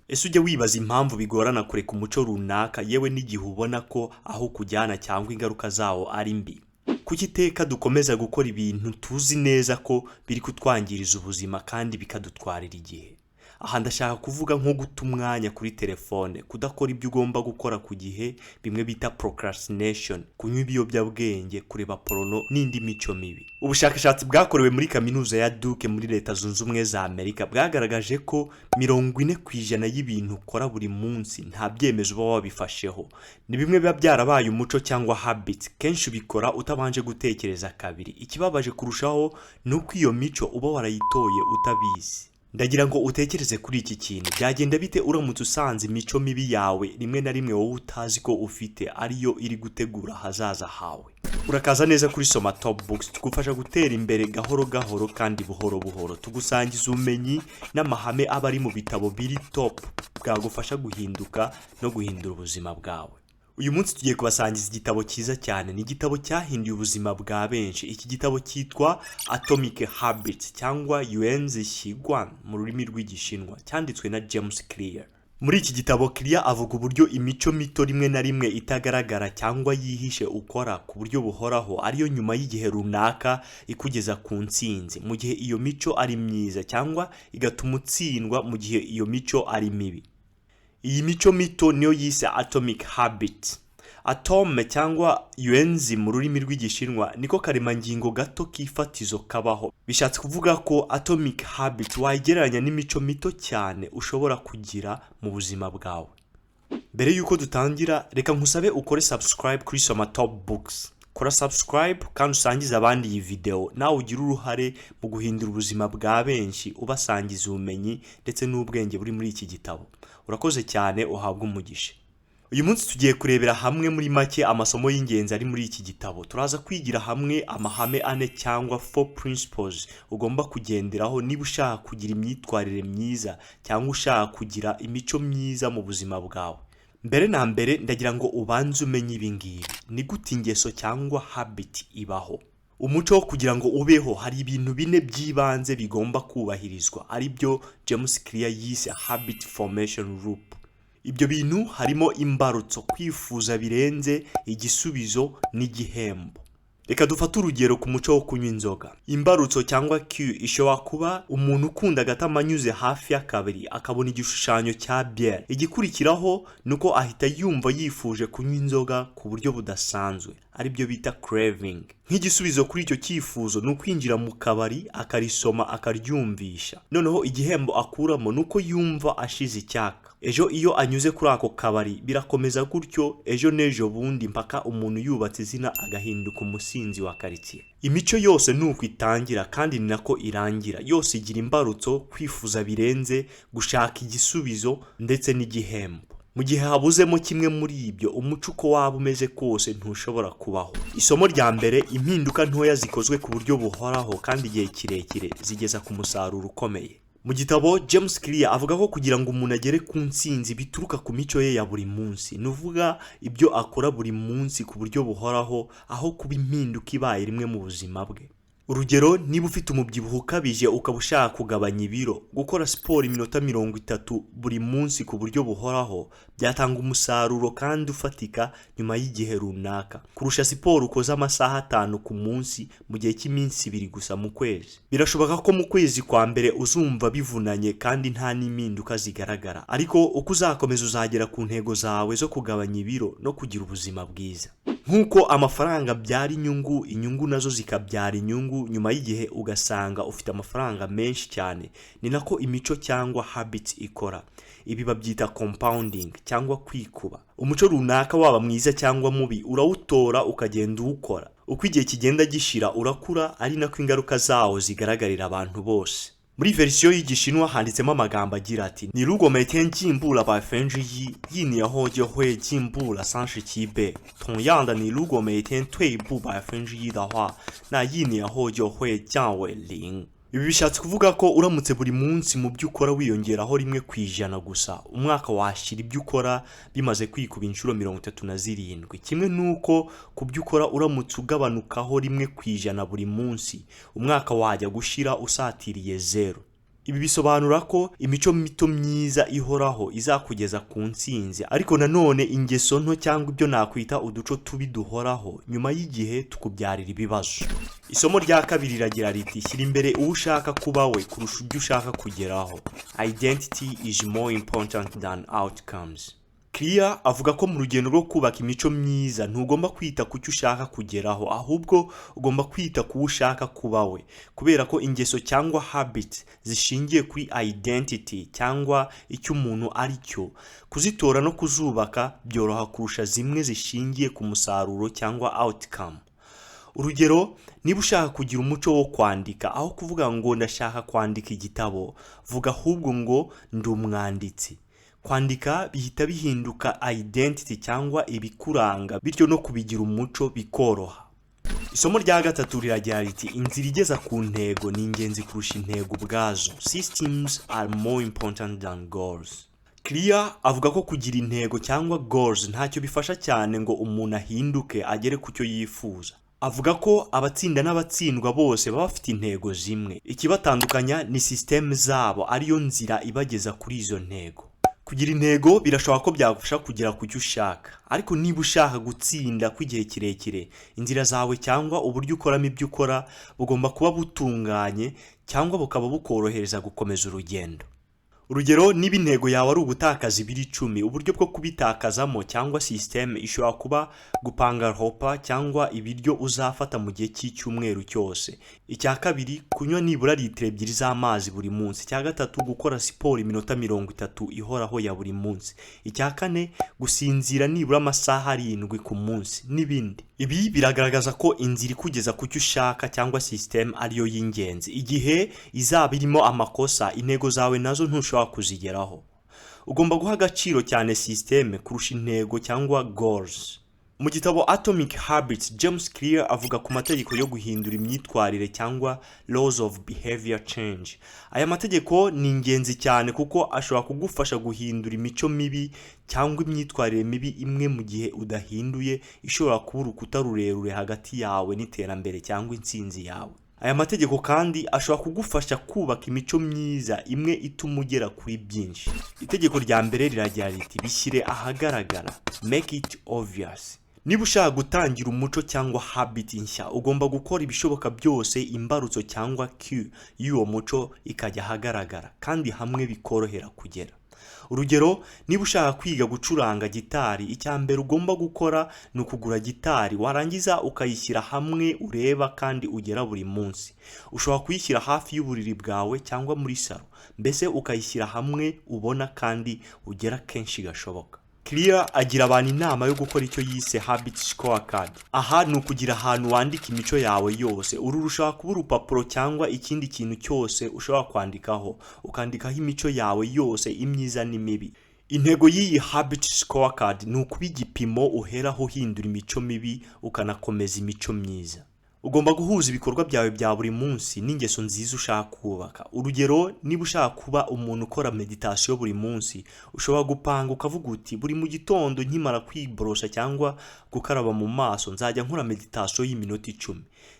Ese ujya wibaza impamvu bigorana kureka umuco runaka, yewe n'igihe ubona ko aho ukujyana cyangwa ingaruka zawo ari mbi? Kuki iteka dukomeza gukora ibintu tuzi neza ko biri kutwangiriza ubuzima kandi bikadutwarira igihe? Aha ndashaka kuvuga nko guta umwanya kuri telefone, kudakora ibyo ugomba gukora ku gihe, bimwe bita procrastination, kunywa ibiyobyabwenge, kureba porno n'indi mico mibi. Ubushakashatsi bwakorewe muri Kaminuza ya Duke muri Leta Zunze Ubumwe za Amerika bwagaragaje ko 40% y'ibintu ukora buri munsi nta byemezo uba wabifasheho. Ni bimwe biba byarabaye umuco cyangwa habit, kenshi ubikora utabanje gutekereza kabiri. Ikibabaje kurushaho ni uko iyo mico uba warayitoye utabizi. Ndagira ngo utekereze kuri iki kintu: byagenda bite uramutse usanze imico mibi yawe, rimwe na rimwe wowe utazi ko ufite, ariyo iri gutegura ahazaza hawe? Urakaza neza kuri Soma Top Books. Tugufasha gutera imbere gahoro gahoro kandi buhoro buhoro. Tugusangiza ubumenyi n'amahame aba ari mu bitabo biri top, bwagufasha guhinduka no guhindura ubuzima bwawe. Uyu munsi tugiye kubasangiza igitabo cyiza cyane. Ni igitabo cyahinduye ubuzima bwa benshi. Iki gitabo cyitwa Atomic Habits cyangwa Yuanzi Xiguan mu rurimi rw'Igishinwa, cyanditswe na James Clear. Muri iki gitabo, Clear avuga uburyo imico mito, rimwe na rimwe itagaragara cyangwa yihishe, ukora ku buryo buhoraho, ariyo nyuma y'igihe runaka ikugeza ku ntsinzi mu gihe iyo mico ari myiza, cyangwa igatuma utsindwa mu gihe iyo mico ari mibi. Iyi mico mito niyo yise atomic habit. Atome cyangwa yuanzi mu rurimi rw'Igishinwa niko karemangingo gato k'ifatizo kabaho. Bishatse kuvuga ko atomic habit wayigereranya n'imico mito cyane ushobora kugira mu buzima bwawe. Mbere y'uko dutangira, reka nkusabe ukore subscribe kuri Soma Top Books. Kora subscribe kandi usangize abandi iyi video, nawe ugire uruhare mu guhindura ubuzima bwa benshi, ubasangiza ubumenyi ndetse n'ubwenge buri muri iki gitabo. Urakoze cyane, uhabwe umugisha. Uyu munsi tugiye kurebera hamwe muri make amasomo y'ingenzi ari muri iki gitabo. Turaza kwigira hamwe amahame ane cyangwa four principles ugomba kugenderaho niba ushaka kugira imyitwarire myiza cyangwa ushaka kugira imico myiza mu buzima bwawe. Mbere na mbere, ndagira ngo ubanze umenye ibi ngibi: ni gute ingeso cyangwa habit ibaho? Umuco wo kugira ngo ubeho, hari ibintu bine by'ibanze bigomba kubahirizwa, ari byo James Clear yise habit formation loop. Ibyo bintu harimo imbarutso, kwifuza birenze, igisubizo n'igihembo. Reka dufate urugero ku muco wo kunywa inzoga. Imbarutso cyangwa cue ishobora kuba umuntu ukunda agatama anyuze hafi y'akabari akabona igishushanyo cya bière. Igikurikiraho ni uko ahita yumva yifuje kunywa inzoga ku buryo budasanzwe, aribyo bita craving. Nk'igisubizo kuri icyo cyifuzo ni ukwinjira mu kabari akarisoma, akaryumvisha. Noneho igihembo akuramo ni uko yumva ashize icyaka. Ejo iyo anyuze kuri ako kabari, birakomeza gutyo, ejo n'ejo bundi, mpaka umuntu yubatse izina, agahinduka umusinzi wa karitsiye. Imico yose ni uko itangira kandi ni nako irangira. Yose igira imbarutso, kwifuza birenze, gushaka igisubizo ndetse n'igihembo. Mu gihe habuzemo kimwe muri ibyo, umuco uko waba umeze kose ntushobora kubaho. Isomo rya mbere: impinduka ntoya zikozwe ku buryo buhoraho kandi igihe kirekire zigeza ku musaruro ukomeye. Mu gitabo, James Clear avuga ko kugira ngo umuntu agere ku ntsinzi bituruka ku mico ye ya buri munsi, ni uvuga ibyo akora buri munsi ku buryo buhoraho, aho kuba impinduka ibaye rimwe mu buzima bwe. Urugero, niba ufite umubyibuho ukabije ukaba ushaka kugabanya ibiro, gukora siporo iminota 30 buri munsi ku buryo buhoraho byatanga umusaruro kandi ufatika nyuma y'igihe runaka, kurusha siporo ukoze amasaha 5 ku munsi mu gihe cy'iminsi 2 gusa mu kwezi. Birashoboka ko mu kwezi kwa mbere uzumva bivunanye kandi nta n'impinduka zigaragara, ariko uko uzakomeza uzagera ku ntego zawe zo kugabanya ibiro no kugira ubuzima bwiza. Nk'uko amafaranga abyara inyungu, inyungu nazo zikabyara inyungu, nyuma y'igihe ugasanga ufite amafaranga menshi cyane, ni nako imico cyangwa habits ikora. Ibi babyita compounding cyangwa kwikuba. Umuco runaka, waba mwiza cyangwa mubi, urawutora ukagenda uwukora. Uko igihe kigenda gishira, urakura, ari nako ingaruka zawo zigaragarira abantu bose. Muri verisiyo y'Igishinwa handitsemo amagambo agira ati: 你如果每天进步了1%，一年后就会进步了37倍。同样的，你如果每天退步1%的话，那一年后就会降为0。Ibi bishatse kuvuga ko uramutse buri munsi mu byo ukora wiyongeraho 1% gusa, umwaka washira ibyo ukora bimaze kwikuba inshuro 37. Kimwe n'uko ku byo ukora uramutse ugabanukaho 1% buri munsi, umwaka wajya gushira usatiriye zeru. Ibi bisobanura ko imico mito myiza ihoraho izakugeza ku ntsinzi, ariko nanone ingeso nto cyangwa ibyo nakwita uduco tubi duhoraho nyuma y'igihe tukubyarira ibibazo. Isomo rya kabiri riragira riti: "Shyira imbere uwo ushaka kuba we kurusha ibyo ushaka kugeraho." Identity is more important than outcomes. Clear avuga ko mu rugendo rwo kubaka imico myiza ntugomba kwita ku cyo ushaka kugeraho, ahubwo ugomba kwita ku wo ushaka kuba we, kubera ko ingeso cyangwa habits zishingiye kuri identity cyangwa icyo umuntu ari cyo, kuzitora no kuzubaka byoroha kurusha zimwe zishingiye ku musaruro cyangwa outcome. Urugero, niba ushaka kugira umuco wo kwandika, aho kuvuga ngo "Ndashaka kwandika igitabo", vuga ahubwo ngo "Ndi umwanditsi". Kwandika bihita bihinduka identity cyangwa ibikuranga, bityo no kubigira umuco bikoroha. Isomo rya gatatu riragira riti: "Inzira igeza ku ntego ni ingenzi kurusha intego ubwazo." Systems are more important than goals. Clear avuga ko kugira intego cyangwa goals ntacyo bifasha cyane ngo umuntu ahinduke agere ku cyo yifuza. Avuga ko abatsinda n'abatsindwa bose baba bafite intego zimwe, ikibatandukanya ni system zabo, ariyo nzira ibageza kuri izo ntego. Kugira intego birashoboka ko byagufasha kugera ku cyo ushaka, ariko niba ushaka gutsinda kw'igihe kirekire, inzira zawe cyangwa uburyo ukoramo ibyo ukora bugomba kuba butunganye cyangwa bukaba bukorohereza gukomeza urugendo. Urugero, niba intego yawe ari ugutakaza ibiro 10, uburyo bwo kubitakazamo cyangwa system ishobora kuba gupanga repas cyangwa ibiryo uzafata mu gihe cy'icyumweru cyose. Icya kabiri, kunywa nibura litiro 2 z'amazi buri munsi. Icya gatatu, gukora siporo iminota 30 ihoraho ya buri munsi. Icya kane, gusinzira nibura amasaha 7 ku munsi, n'ibindi. Ibi biragaragaza ko inzira ikugeza ku cyo ushaka cyangwa system ariyo y'ingenzi. Igihe izaba irimo amakosa, intego zawe nazo ntushobora kuzigeraho. Ugomba guha agaciro cyane system kurusha intego cyangwa goals. Mu gitabo Atomic Habits, James Clear avuga ku mategeko yo guhindura imyitwarire cyangwa laws of behavior change. Aya mategeko ni ingenzi cyane kuko ashobora kugufasha guhindura imico mibi cyangwa imyitwarire mibi imwe mu gihe udahinduye ishobora kuba urukuta rurerure hagati yawe n'iterambere cyangwa intsinzi yawe. Aya mategeko kandi ashobora kugufasha kubaka imico myiza imwe ituma ugera kuri byinshi. Itegeko rya mbere riragira riti: "Bishyire ahagaragara." Make it obvious. Niba ushaka gutangira umuco cyangwa habit nshya, ugomba gukora ibishoboka byose imbarutso cyangwa cue y'uwo muco ikajya ahagaragara kandi hamwe bikorohera kugera. Urugero, niba ushaka kwiga gucuranga gitari, icya mbere ugomba gukora ni ukugura gitari, warangiza ukayishyira hamwe ureba kandi ugera buri munsi. Ushobora kuyishyira hafi y'uburiri bwawe cyangwa muri salo, mbese ukayishyira hamwe ubona kandi ugera kenshi gashoboka. Clear agira abantu inama yo gukora icyo yise habit scorecard. Aha ni ukugira ahantu wandika imico yawe yose. Uru rushobora kuba urupapuro cyangwa ikindi kintu cyose ushobora kwandikaho, ukandikaho imico yawe yose, imyiza n'imibi. Intego y'iyi habit scorecard ni ukuba igipimo uheraho uhindura imico mibi ukanakomeza imico myiza. Ugomba guhuza ibikorwa byawe bya buri munsi n'ingeso nziza ushaka kubaka. Urugero, niba ushaka kuba umuntu ukora meditation buri munsi, ushobora gupanga ukavuga uti: "Buri mu gitondo nkimara kwiborosa cyangwa gukaraba mu maso nzajya nkora meditation y'iminota 10",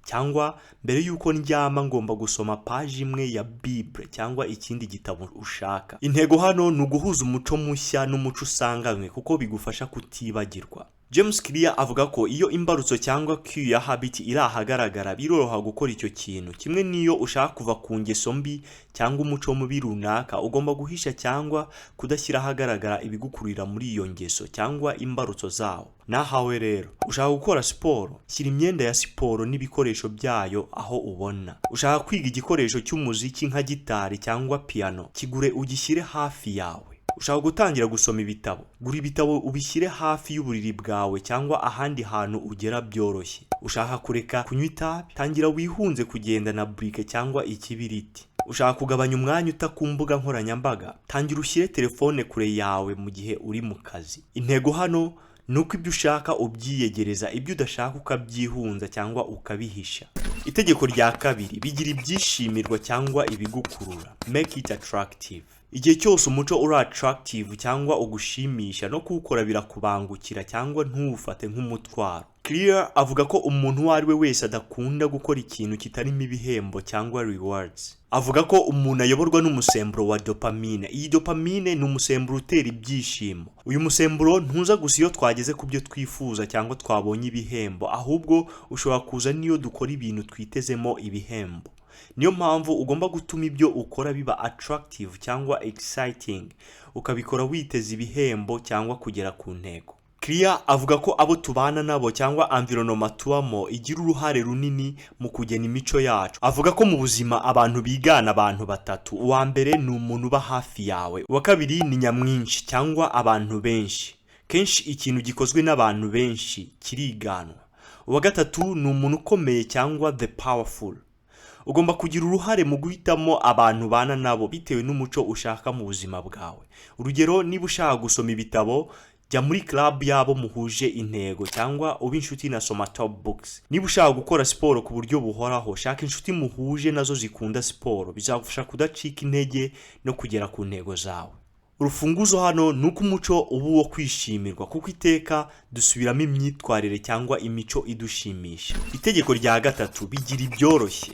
cyangwa "Mbere y'uko ndyama ngomba gusoma paji imwe ya Bible", cyangwa ikindi gitabo ushaka. Intego hano ni uguhuza umuco mushya n'umuco usanganywe, kuko bigufasha kutibagirwa. James Clear avuga ko iyo imbarutso cyangwa cue ya habit iri ahagaragara, biroroha gukora icyo kintu. Kimwe n'iyo ushaka kuva ku ngeso mbi cyangwa umuco mubi runaka, ugomba guhisha cyangwa kudashyira ahagaragara ibigukurira muri iyo ngeso cyangwa imbarutso zawo. Nahawe rero, ushaka gukora siporo, shyira imyenda ya siporo n'ibikoresho byayo aho ubona. Ushaka kwiga igikoresho cy'umuziki nka gitari cyangwa piano, kigure ugishyire hafi yawe. Ushaka gutangira gusoma ibitabo, gura ibitabo ubishyire hafi y'uburiri bwawe cyangwa ahandi hantu ugera byoroshye. Ushaka kureka kunywa itabi, tangira wihunze kugendana briquet cyangwa ikibiriti. Ushaka kugabanya umwanya uta ku mbuga nkoranyambaga, tangira ushyire telefone kure yawe mu gihe uri mu kazi. Intego hano ni uko ibyo ushaka ubyiyegereza, ibyo udashaka ukabyihunza cyangwa ukabihisha. Itegeko rya kabiri: bigira ibyishimirwa cyangwa ibigukurura. Make it attractive. Igihe cyose umuco uri attractive cyangwa ugushimisha, no kuwukora birakubangukira cyangwa ntuwufate nk'umutwaro. Clear avuga ko umuntu uwo ari we wese adakunda gukora ikintu kitarimo ibihembo cyangwa rewards. Avuga ko umuntu ayoborwa n'umusemburo wa dopamine. Iyi dopamine ni umusemburo utera ibyishimo. Uyu musemburo ntuza gusa iyo twageze ku byo twifuza cyangwa twabonye ibihembo, ahubwo ushobora kuza n'iyo dukora ibintu twitezemo ibihembo. Niyo mpamvu ugomba gutuma ibyo ukora biba attractive cyangwa exciting, ukabikora witeze ibihembo cyangwa kugera ku ntego. Clear avuga ko abo tubana nabo cyangwa environment tubamo igira uruhare runini mu kugena imico yacu. Avuga ko mu buzima abantu bigana abantu batatu. Uwa mbere ni umuntu uba hafi yawe, uwa kabiri ni nyamwinshi cyangwa abantu benshi, kenshi ikintu gikozwe n'abantu benshi kiriganwa, uwa gatatu ni umuntu ukomeye cyangwa the powerful. Ugomba kugira uruhare mu guhitamo abantu ubana nabo bitewe n'umuco ushaka mu buzima bwawe. Urugero, niba ushaka gusoma ibitabo, jya muri club yabo muhuje intego cyangwa ube inshuti na Soma Top Books. Niba ushaka gukora siporo ku buryo buhoraho, shaka inshuti muhuje nazo zikunda siporo. Bizagufasha kudacika intege no kugera ku ntego zawe. Urufunguzo hano ni uko umuco uba uwo kwishimirwa, kuko iteka dusubiramo imyitwarire cyangwa imico idushimisha. Itegeko rya gatatu: bigira ibyoroshye,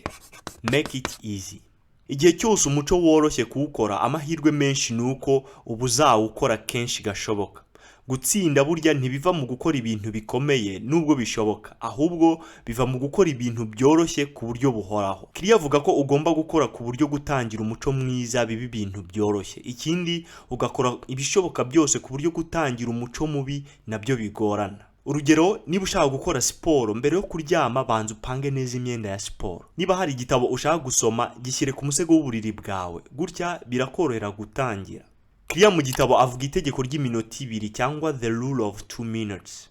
make it easy. Igihe cyose umuco woroshye kuwukora, amahirwe menshi ni uko uba uzawukora kenshi gashoboka. Gutsinda burya ntibiva mu gukora ibintu bikomeye, nubwo bishoboka, ahubwo biva mu gukora ibintu byoroshye ku buryo buhoraho. Clear avuga ko ugomba gukora ku buryo gutangira umuco mwiza biba ibintu byoroshye. Ikindi, ugakora ibishoboka byose ku buryo gutangira umuco mubi nabyo bigorana. Urugero, niba ushaka gukora siporo, mbere yo kuryama banza upange neza imyenda ya siporo. Niba hari igitabo ushaka gusoma, gishyire ku musego w'uburiri bwawe. Gutya birakorohera gutangira. Clear mu gitabo avuga itegeko ry'iminota 2 cyangwa the rule of 2 minutes.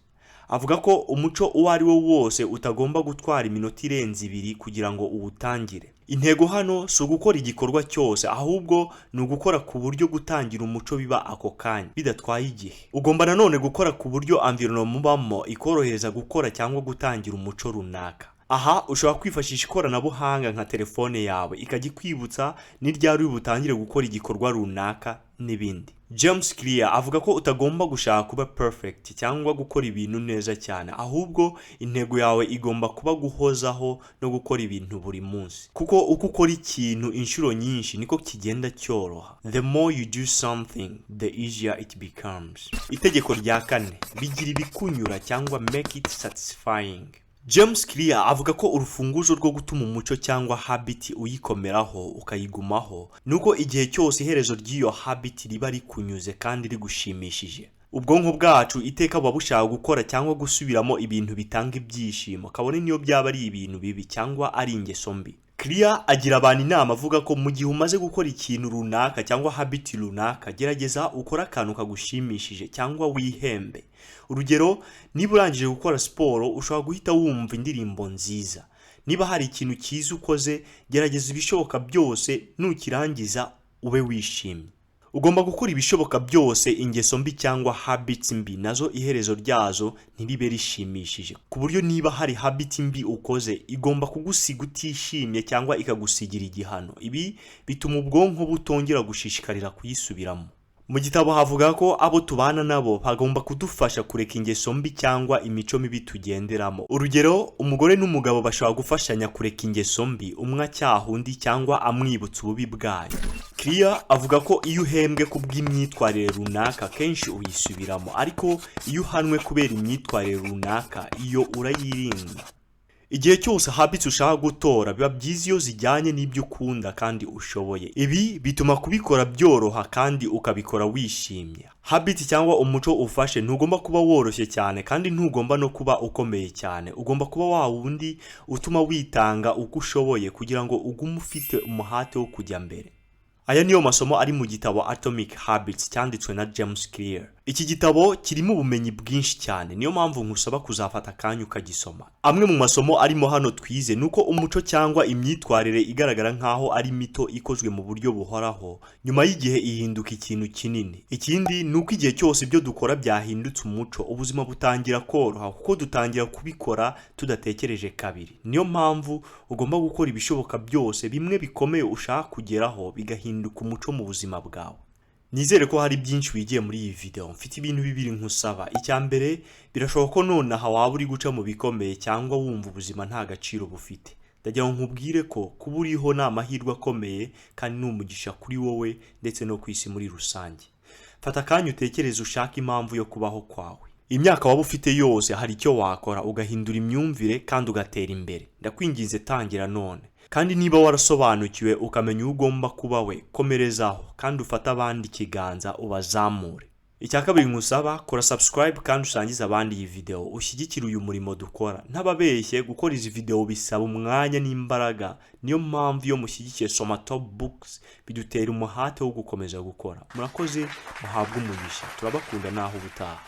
Avuga ko umuco uwo ari wo wose utagomba gutwara iminota irenze 2 kugira ngo uwutangire. Intego hano si ugukora igikorwa cyose, ahubwo ni ugukora ku buryo gutangira umuco biba ako kanya, bidatwaye igihe. Ugomba nanone gukora ku buryo environment mubamo ikorohereza gukora cyangwa gutangira umuco runaka. Aha ushobora kwifashisha ikoranabuhanga nka telefone yawe, ikajya ikwibutsa ni ryari uri butangire gukora igikorwa runaka n'ibindi. James Clear avuga ko utagomba gushaka kuba perfect cyangwa gukora ibintu neza cyane, ahubwo intego yawe igomba kuba guhozaho no gukora ibintu buri munsi, kuko uko ukora ikintu inshuro nyinshi niko kigenda cyoroha. The more you do something, the easier it becomes. Itegeko rya kane: bigira ibikunyura cyangwa make it satisfying. James Clear avuga ko urufunguzo rwo gutuma umuco cyangwa habit uyikomeraho ukayigumaho ni uko igihe cyose iherezo ry'iyo habit riba rikunyuze kandi rigushimishije. Ubwonko bwacu iteka buba bushaka gukora cyangwa gusubiramo ibintu bitanga ibyishimo, kabone niyo byaba ari ibintu bibi cyangwa ari ingeso mbi. Clear agira abantu inama avuga ko mu gihe umaze gukora ikintu runaka cyangwa habit runaka, gerageza ukore akantu kagushimishije cyangwa wihembe. Urugero, niba urangije gukora siporo, ushobora guhita wumva indirimbo nziza. Niba hari ikintu cyiza ukoze, gerageza ibishoboka byose nukirangiza ube wishimye. Ugomba gukora ibishoboka byose ingeso mbi cyangwa habits mbi nazo iherezo ryazo ntiribe rishimishije, ku buryo niba hari habit mbi ukoze, igomba kugusiga utishimye cyangwa ikagusigira igihano. Ibi bituma ubwonko butongera gushishikarira kuyisubiramo. Mu gitabo havuga ko abo tubana nabo bagomba kudufasha kureka ingeso mbi cyangwa imico mibi tugenderamo. Urugero, umugore n'umugabo bashobora gufashanya kureka ingeso mbi, umwe acyaha undi cyangwa amwibutsa ububi bwayo. Clear avuga ko iyo uhembwe ku bw'imyitwarire runaka, kenshi uyisubiramo, ariko iyo uhanwe kubera imyitwarire runaka, iyo urayirinda. Igihe cyose habits ushaka gutora, biba byiza iyo zijyanye n'ibyo ukunda kandi ushoboye. Ibi bituma kubikora byoroha kandi ukabikora wishimye. Habit cyangwa umuco ufashe ntugomba kuba woroshye cyane kandi ntugomba no kuba ukomeye cyane. Ugomba kuba wa wundi utuma witanga uko ushoboye kugira ngo ugume ufite umuhate wo kujya mbere. Aya niyo masomo ari mu gitabo Atomic Habits cyanditswe na James Clear. Iki gitabo kirimo ubumenyi bwinshi cyane, niyo mpamvu nkusaba kuzafata akanya ukagisoma. Amwe mu masomo arimo hano twize ni uko umuco cyangwa imyitwarire igaragara nk'aho ari mito ikozwe mu buryo buhoraho, nyuma y'igihe ihinduka ikintu kinini. Ikindi ni uko igihe cyose ibyo dukora byahindutse umuco, ubuzima butangira koroha kuko dutangira kubikora tudatekereje kabiri. Niyo mpamvu ugomba gukora ibishoboka byose, bimwe bikomeye ushaka kugeraho bigahinduka umuco mu buzima bwawe. Nizere ko hari byinshi wigiye muri iyi video. Mfite ibintu bibiri nkusaba. Icya mbere, birashoboka ko nonaha waba uri guca mu bikomeye cyangwa wumva ubuzima nta gaciro bufite. Ndagira ngo nkubwire ko kuba uriho ni amahirwe akomeye kandi ni umugisha kuri wowe ndetse no ku isi muri rusange. Fata akanya utekereze, ushake impamvu yo kubaho kwawe. Imyaka waba ufite yose, hari icyo wakora ugahindura imyumvire kandi ugatera imbere. Ndakwinginze, tangira none. Kandi niba warasobanukiwe ukamenya uwo ugomba kuba we, komerezaho kandi ufate abandi ikiganza ubazamure. Icya kabiri nkusaba, kora subscribe kandi usangize abandi iyi video, ushyigikire uyu murimo dukora. Ntababeshye, gukora izi video bisaba umwanya n'imbaraga, niyo mpamvu iyo mushyigikiye Soma Top Books bidutera umuhate wo gukomeza gukora. Murakoze, muhabwe umugisha, turabakunda, naho ubutaha.